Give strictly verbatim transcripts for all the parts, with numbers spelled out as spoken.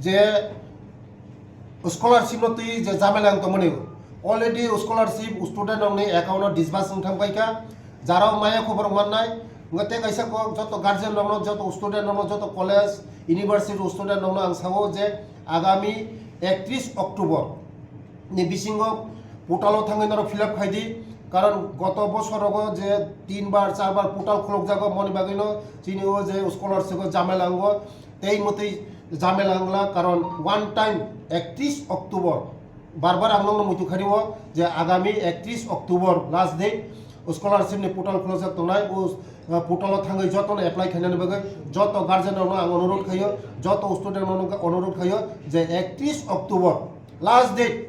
Je scholarship no twi je jamela wng tongmani, already scholarship student rokni account o disburse wng thang paikha, jara maya khobor mannai. Wngkha tei kaisa kok joto guardian rokno, joto student rokno, joto college, university student rokno ang sao je agami ektris October ni bisingo portal o thangwi norok fill up khai di, karon goto bosor rogo je tin bar, char bar portal khuluk jago, moni bagwi no chini o je scholarship o jamela wngo, tei motwi jamela wngla, karon one time ektris October, bar bar ang nokno muitu khani o je agami ektris October last date, scholarship ni portal khulajak tongnai, o, uh, portal o thangwi jotono apply khainani bagwi joto guardian rokno ang onurodh khaio, joto student rokno onurodh khaio je ektris October last date,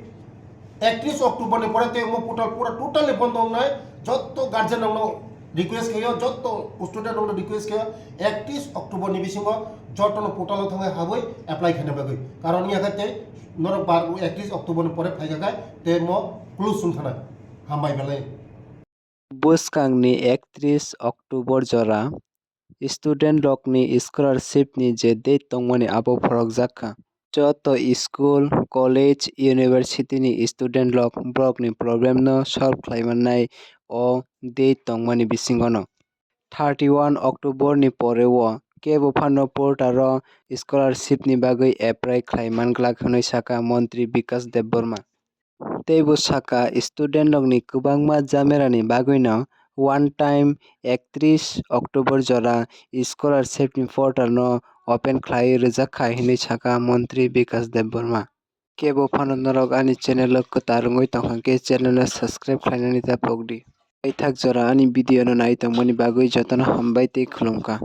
ektris October ni pore tei omo portal pura totally bondo wngnai. Joto guardian rokno request khaio, joto student rokno request khaio, ektris October ni bisingo jotono portal o thangwi habwi apply khaina bagwi, karon wngya khe tei norok bar ektris October ni pore phaikha khe tei mo close wng thanai. Hambai belai. Bwskangni ektris October jora student rokni scholarship ni je date tongmani abo phorokjak kha. Joto school, college, university ni student rok borokni problem no solve khlai mannai o date tongmani bisingo no. Thirty one October ni pore o kebo phano portal o scholarship ni bagwi apply khlai man glak hwnwi saka Montri Bikas Debbarma. Tei bo saka, student rokni kwbangma jamerani bagwino one time ektris October jora scholarship ni portal no open khlai rijak kha hinwi saka Montri Bikas Debbarma. Kebo phano norok ani channel o kwtal wngwi tongkha khe channel no subscribe khlainani ta pokdi. Paithak jora ani video no nai tongmani bagwi jotono hambai tei khulumkha.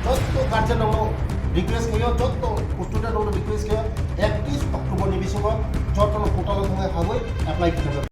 Jotto guardian rokno request khayo, jotto student rokno request khayo, ektris October ni bisingo jotono portal o thangwi habwi apply khainani.